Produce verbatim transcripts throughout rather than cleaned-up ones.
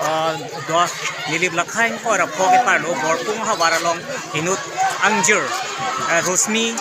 Ah, do, Nilip Lakhai ko ra pho ke parlo, Borpung havar along inut angjir, ah, Rosmi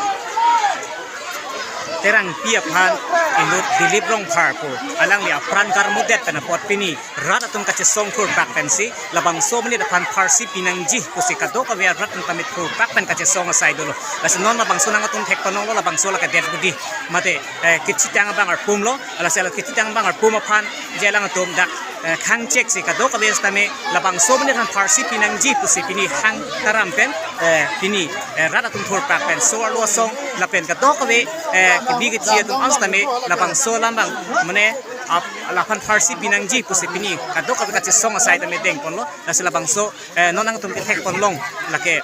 Terangpi aphan inut Dilip Rongphar pu alangli apran karmudet pen apot pini rat atum kachesong thurpak pensi labangso amonit aphan pharsi pinangji pusi kadokave arat atum tame thurpak pen kachesong asai dolo. Lasi non labangso nangtum thekponlonglo, labangso lake dead body mate, eh, kethitang abang arpumlo. Lasi la kethitang abang arpum aphan je alangtum dak, eh, khang chek si kadokave sitame labangso amonit aphan pharsi pinangji pusi pini hang taram pen, eh, pini, eh, rat atum thurpak pen so-arlo asong lapen kadokave, eh, kebi kethi atum an sitame labangso alam abang mane ap-, laphan pharsi pinangji pusi pini kadokave kachesong asai tame dengponlo. Lasi labangso, eh, non nangtum kethekponlong lake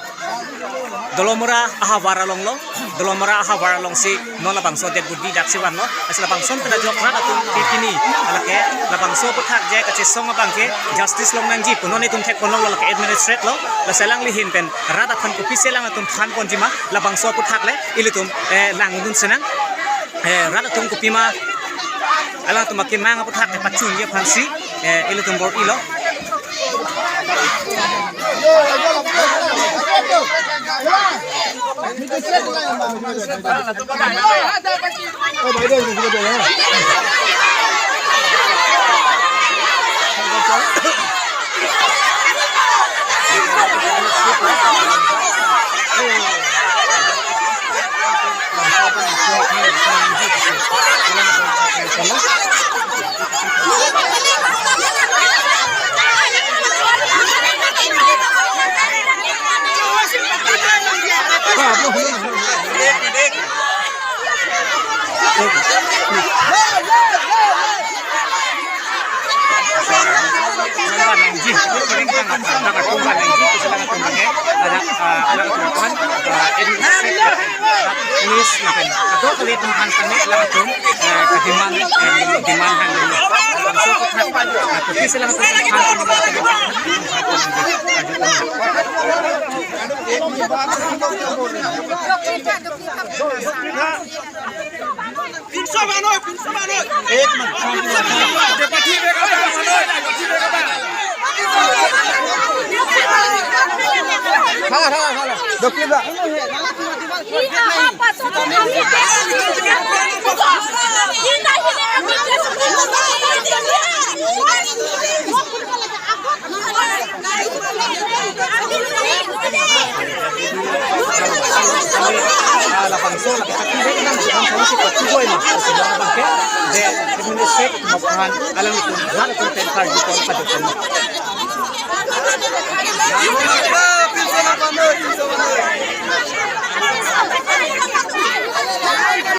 Dolamara ahavar alonglo, Dolamara ahavar alongsi non labangso dead body daksi vanlo. Lasi labangson pen ajok rat atum pipini lake labangso aphuthak je kachesong abang ke justice longnangji pu non itum thekponlonglo, lake administrate lo. Lasi alangli ahin pen rat aphan kopisi alangtum thanponji ma, labangso aphuthak le ilitum, eh, langdun sinang. Eh, rat atum kopima alangtum akemang aphuthak kepachunji aphansi, eh, ilitum bor-ilo. Police lapen kadokave atum aphan kami latum, eh, kadiman, eh, demand hang dulu. Langsung ke thak, eh, ke sisi langsung ke thak,